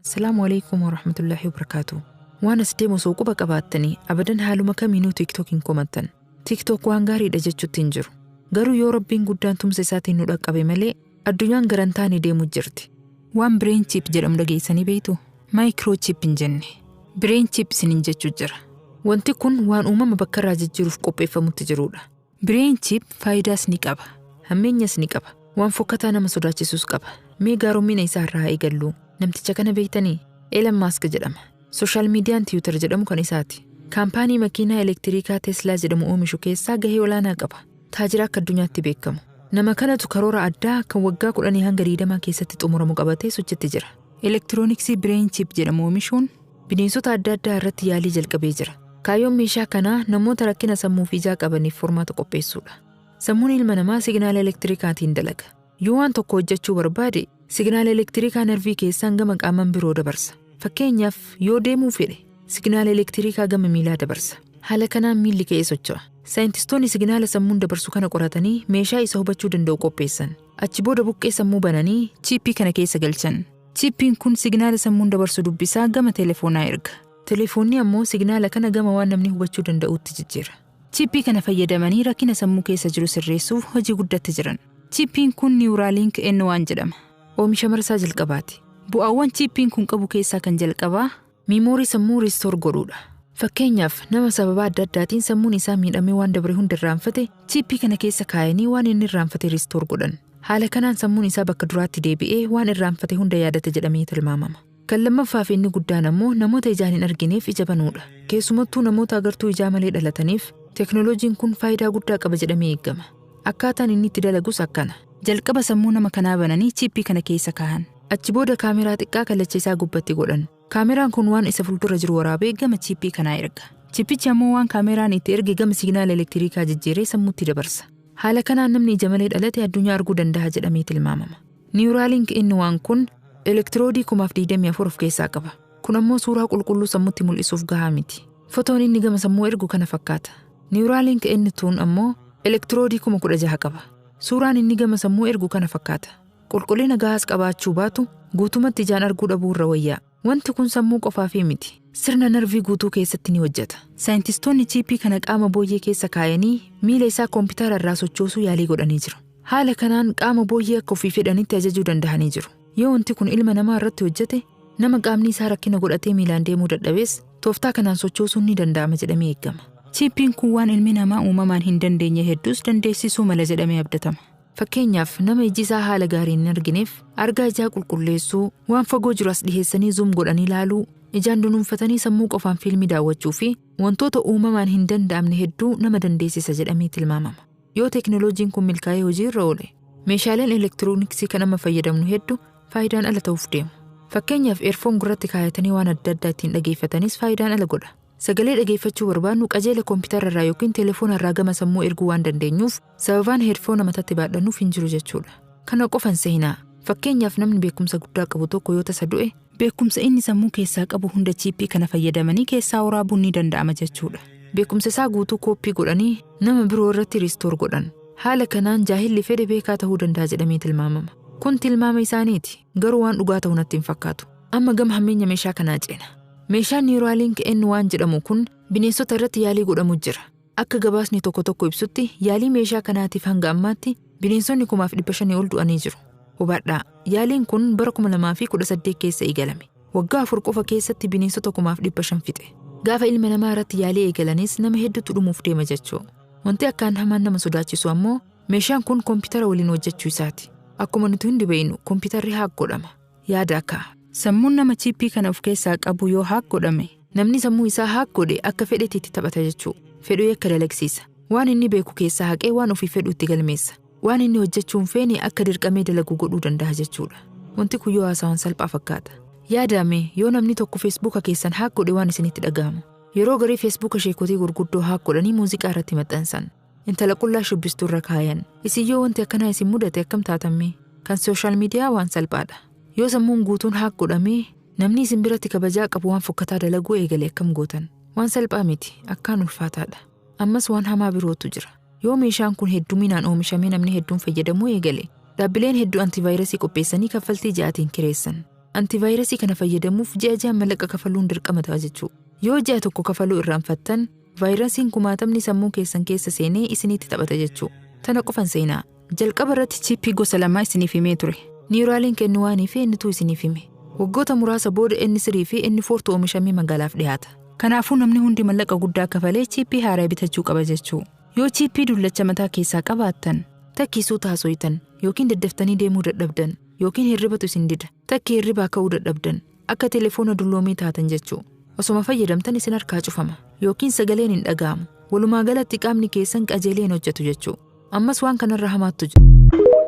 Assalaamu alaikum warahmatullaahi wabarakaatu. Waan as deemu osoo quba qabaattanii abadan haaluma kamiinuu TikTok hin komattan. TikTok waan gaariidha jechuutti hin jiru. Garuu yoo Rabbiin guddaan tumsa isaatiin nu dhaqqabe malee addunyaan garan taane deemu jirti. Waan brain chip jedhamu dhageessanii beektu? Micro chip hin jenne. Brain chip isiniin jechuu jira. Wanti kun waan uumama bakka irraa jijjiiruuf qopheeffamutti jirudha. Brain chip faayidaas ni qaba. Hammeenyas ni qaba. Waan fokkataa nama sodaachisus qaba. Mee gaaromina isaa irraa haa eegallu. Namticha kana beektanii? Elon Musk jedhama. Social miidiyaan Twitter jedhamu kan isaati. Kaampaanii makiinaa elektiriikaa Teslaa jedhamu oomishu keessaa gahee olaanaa qaba. Taajira akka addunyaatti beekamu. Nama kanatu karoora addaa kan waggaa 10 hanga 20 keessatti xumuramu qabatee sochitti jira. Elektirooniksii Brain Chip jedhamu oomishuun bineensota adda addaa irratti yaalii jalqabee jira. Kaayyoon meeshaa kanaa namoota rakkina sammuu fi ijaa qabaniif furmaata qopheessuudha. Sammuun ilma namaa signaala elektirikaatiin dalaga. Yoo waan tokko hojjechuu barbaade, signaala elektirikaa narvii keessaan gama qaaman biroo dabarsa. Fakkeenyaaf, yoo deemuu fedhe, signaala elektirikaa gama miilaa dabarsa. Haala kanaan miilli ka'ee socho'a. Saayintistoonni signaala sammuun dabarsu kana qoratanii meeshaa isa hubachuu danda'u qopheessan. Achi booda buqqee sammuu bananii chiippii kana keessa galchan. Chiippiin kun signaala sammuun dabarsu dubbisaa gama telefoonaa erga. Telefoonni ammoo signaala kana gama waan namni hubachuu danda'utti jijjiira. Chiippii kana fayyadamanii rakkina sammuu keessa jiru sirreessuuf hojii guddatti jiran. Chiippiin kun Neuralink N1 jedhama. Oomisha marsaa jalqabaati. Bu'aawwan chiippiin kun qabu keessaa kan jalqabaa memory sammuu restore godhuudha. Fakkeenyaaf, nama sababa adda addaatiin sammuun isaa miidhamee waan dabre hunda irraanfate chiippii kana keessa kaayanii waan inni irraanfate restore godhan. Haala kanaan sammuun isaa bakka duraatti deebi'ee waan irraanfate hunda yaadate jedhamee tilmaamama. Kan lammaffaa fi inni guddaan ammoo namoota ijaan hin argineef ija banuudha. Keessumattuu namoota agartuu ijaa malee dhalataniif teknooloojiin kun faayidaa guddaa qaba jedhamee eegama. Akkaataan inni itti dalagus akkana. Jalqaba sammuu nama kanaa bananii chiippii kana keessa kaahan. Achi booda kaameraa xiqqaa kallacha isaa gubbatti godhan. Kaameraan kun waan isa fuuldura jiru waraabee gama chiippii kanaa erga. Chiippichi ammoo waan kaameraan itti erge gama signaala elektirikaa jijjiiree sammuutti dabarsa. Haala kanaan namni ija malee dhalate addunyaa arguu danda'a jedhamee tilmaamama. Neuralink inni waan kun elektiroodii 2024 of keessaa qaba. Kun ammoo suuraa qulqulluu sammuutti mul'isuuf gahaa miti. Fotoon inni gama sammuu ergu kana fakkaata. Neuralink inni tuun ammoo elektiroodii 16,000 qaba. Suuraan inni gama sammuu ergu kana fakkaata. Qulqullina gahaas qabaachuu baatu guutumatti ijaan arguu dhabuu irra wayyaa. Wanti kun sammuu qofaafii miti. Sirna narvii guutuu keessatti ni hojjeta. Saayintistoonni chiippii kana qaama booyyee keessa kaayanii miila isaa koompitara irraa sochoosuu yaalii godhanii jiru. Haala kanaan qaama booyyee akka ofii fedhanitti ajajuu danda'anii jiru. Yoo wanti kun ilma namaa irratti hojjete, nama qaamni isaa rakkina godhatee miilaan deemuu dadhabees tooftaa kanaan sochoosuun ni danda'ama jedhamee eegama. Chiippiin kun waan ilmi namaa uumamaan hin dandeenye hedduus dandeessisuu mala jedhamee abdatama. Fakkeenyaaf, nama iji isaa haala gaariin hin argineef argaa ijaa qulqulleessuu, waan fagoo jiru as dhiheessanii zoom godhanii ilaaluu, ijaan dunuunfatanii sammuu qofaan fiilmii daawwachuu fi wantoota uumamaan hin danda'amne hedduu nama dandeessisa jedhamee tilmaamama. Yoo teeknooloojiin kun milkaa'ee hojii irra oole, meeshaaleen elektirooniksii kan amma fayyadamnu hedduu faayidaan ala ta'uuf deemu. Fakkeenyaaf, earphone gurratti kaayatanii waan adda addaa ittiin dhageeffatanis faayidaan ala godha. Sagalee dhageeffachuu barbaannu qajeela koompitara irraa yookiin telefoona irraa gama sammuu erguu waan dandeenyuuf sababaan headphone mataatti baadhannuuf hin jiru jechuudha. Kana qofan seenaa. Fakkeenyaaf, namni beekumsa guddaa qabu tokko yoo tasa du'e, beekumsa inni sammuu keessaa qabu hunda chiippii kana fayyadamanii keessaa waraabuun ni danda'ama jechuudha. Beekumsa isaa guutuu kooppii godhanii nama biroo irratti restore godhan. Haala kanaan jaahilli fedhe beekaa ta'uu danda'a jedhamee tilmaamama. Kun tilmaama isaaniiti. Garuu waan dhugaa ta'uu natti hin fakkaatu. Amma gama hammeenya meeshaa kanaa ceena. Meeshaan Neuralink N1 jedhamu kun bineensota irratti yaalii godhamu jira. Akka gabaasni tokko tokko ibsutti, yaalii meeshaa kanaatiif hanga ammaatti bineensonni 5,500 ol du'anii jiru. Hubadhaa, yaaliin kun bara 2018 keessa eegalame. Waggaa 4 qofa keessatti bineensota 5,500 fixe. Gaafa ilma namaa irratti yaalii eegalanis nama hedduutu dhumuuf deema jechuu. Wanti akkaan hamaan nama sodaachisu ammoo meeshaan kun koompitara waliin hojjechuu isaati. Akkuma nuti hundi beeknu, koompitarri hack godhama. Yaada akka. Sammuun nama chiippii kana of keessaa qabu yoo hack godhame, namni sammuu isaa hack godhe akka fedhetti itti taphata jechuu. Fedhuu akka dalagsiisa. Waan inni beeku keessaa haqee waan ofii fedhu itti galmeessa. Waan inni hojjechuu hin feene akka dirqamee dalagu godhuu danda'a jechuudha. Wanti kun yoo haasawan salphaa fakkaata. Yaadame, yoo namni tokko Feesbuuka keessan hack godhe waan isinitti dhaga'amu. Yeroo garii Feesbuuka sheekotii gurguddoo hack godhanii muuziqaa irratti maxxansan. Intala qullaa shubbistuu irra kaayan. Isin yoo wanti akkanaa isin mudate akkam taatamme? Kan social media waan salphaadha. Yoo sammuun guutuun hack godhamee namni isin biratti kabajaa qabu waan fokkataa dalaguu eegale akkam gootan? Waan salphaa miti, akkaan ulfaataadha. Ammas waan hamaa birootu jira. Yoo meeshaan kun hedduminaan oomishamee namni hedduun fayyadamuu eegale, dhaabbileen hedduu antivaayirasii qopheessanii kaffaltii ji'aatiin kireessan. Antivaayirasii kana fayyadamuuf ji'a ji'aan mallaqa kafaluun dirqama ta'a jechuudha. Yoo ji'a tokko kafaluu irraanfattan, vaayirasiin kumaatamni sammuu keessan keessa seenee isinitti taphata jechuudha. Tana qofan seenaa. Jalqaba irratti chiippii gosa lamaa isiniif himee ture. Neuralink N1 fi N2 isiniif hime. Waggoota muraasa booda N3 fi N4tu oomishamee magaalaaf dhiyaata. Kanaafuu namni hundi mallaqa guddaa kafalee chiippii haaraa bitachuu qaba jechuu. Yoo chiippii dullacha mataa keessaa qabaattan, takkisuu taasoytan yookiin daddaftanii deemuu dadhabdan yookiin hirribatu isin dida, takki hirribaa ka'uu dadhabdan, akka telefoona dulloomee taatan jechuu. Osoma fayyadamtan isin harkaa cufama yookiin sagaleen hin dhaga'amu. Walumaa galatti qaamni keessan qajeelee hin hojjetu jechuu. Ammas waan kanarra hamaattu jira.